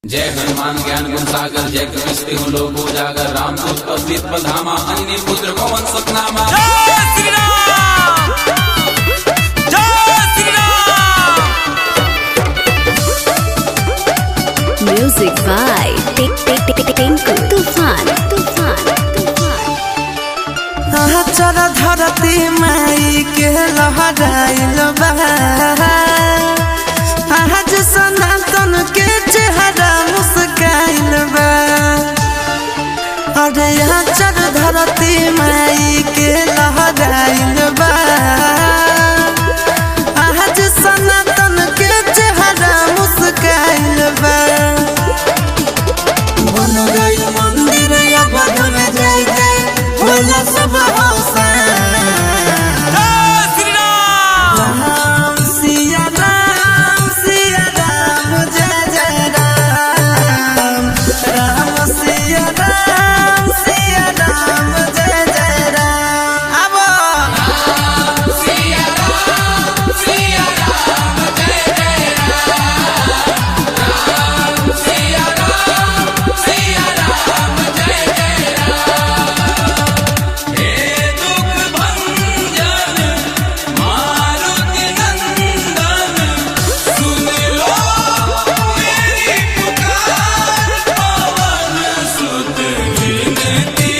जय हनुमान ज्ञान गुण सागर, जय कपिस्ति लोक उजागर, राम दूत अवनीत बलधामा, अंजनी पुत्र पवन सुतनामा। जय श्री राम, जय Shri Ram. Music by Tinku Tufan. Tufan. Tufan. चर धरती माई के लहराइल बा, आज सनातन के चेहरा मुस्काइल बा। अरे यहाँ चर धरती माई के लहराइल बा, आज सनातन के चेहरा मुस्काइल बा। बन गइल मंदिर अवध में जय जय होला सब होसान। जय श्री राम। राम सिया राम सिया राम जय जय राम, राम सिया राम सिया राम जय जय राम। आबो हे दुख भंजन मारुति नंदन, सुन लो मेरी पुकार, पवन सुत विनती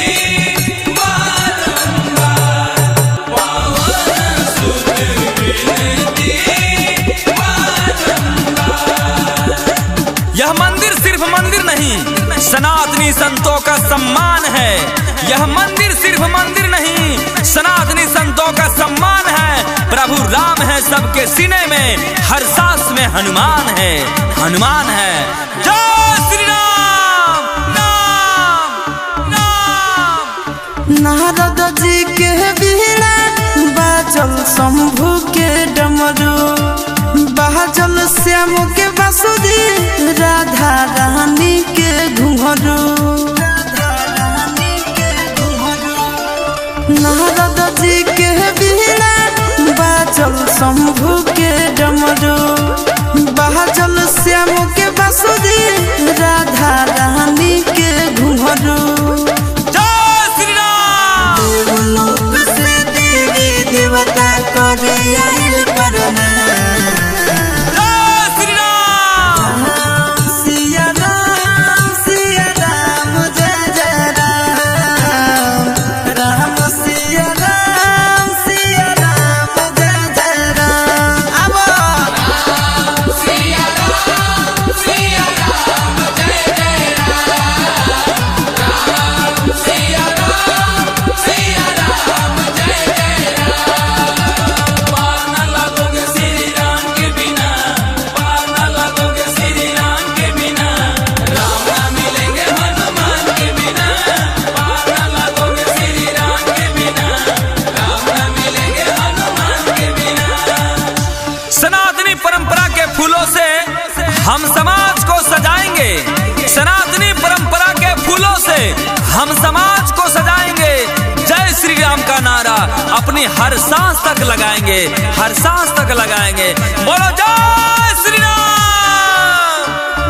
बारंबार, पवन सुत विनती बारंबार। यह मंदिर सिर्फ मंदिर नहीं, सनातनी संतों का सम्मान है। यह मंदिर सिर्फ मंदिर नहीं, सनातनी संतों का सम्मान है। प्रभु राम है सबके सीने में, हर सांस में हनुमान है, हनुमान है। जय श्री राम, राम राम। नारद जी के बीड़ा बाजल, शंभु के डमरू बाजल, श्याम के बांसुरी, राधा रानी के घुंघरू। नारद जी के बीड़ा बाजल, शंभु के डमरू बाजल, श्याम के बांसुरी, राधा रानी के घुंघरू। जय श्री राम। देवलोक से देवी देवता करे आइल प्रणाम। जय श्री राम। राम सिया राम सिया राम जय जय राम, राम सिया राम सिया राम जय जय राम। आबो पार न लगोगे श्री राम के बिना, पार न लगोगे श्री राम के बिना, राम न मिलेंगे हनुमान के बिना, पार न लगोगे श्री राम के बिना, राम न मिलेंगे हनुमान के बिना। सनातनी परंपरा के फूलों से हम समाज को सजाएंगे। सनातनी परंपरा के फूलों से हम समाज को सजाएंगे। जय श्री राम का नारा अपनी हर सांस तक लगाएंगे, हर सांस तक लगाएंगे। बोलो जय श्री राम,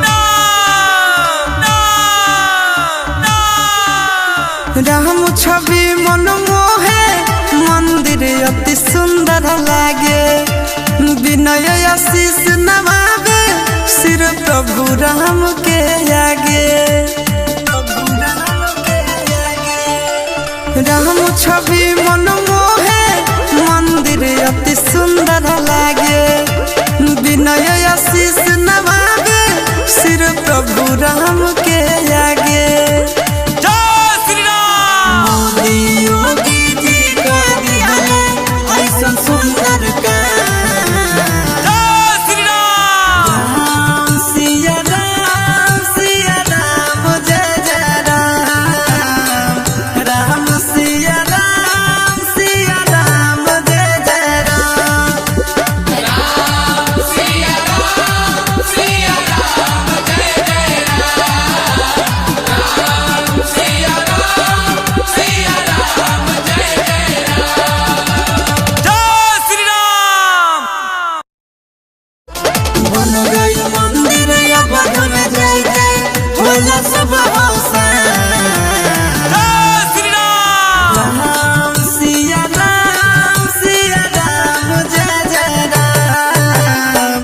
राम राम राम। राम छवि मन मोहे, मंदिर अति सुंदर लागे, विनय आशीष नवाबे सिर प्रभु राम के आगे। राम छवि मन मोहे, मंदिर अति सुंदर लागे, विनय आशीष नवाबे सिर प्रभु राम के आगे। जय श्री राम। मोदी योगी जी का दिहले ऐसन सुंदर काम। जय श्री राम। राम सिया राम सिया राम जय जय राम, राम सिया राम सिया राम जय जय राम। सिया राम सिया राम जय जय राम, सिया राम सिया राम जय जय राम। जय श्री राम। बन गइल।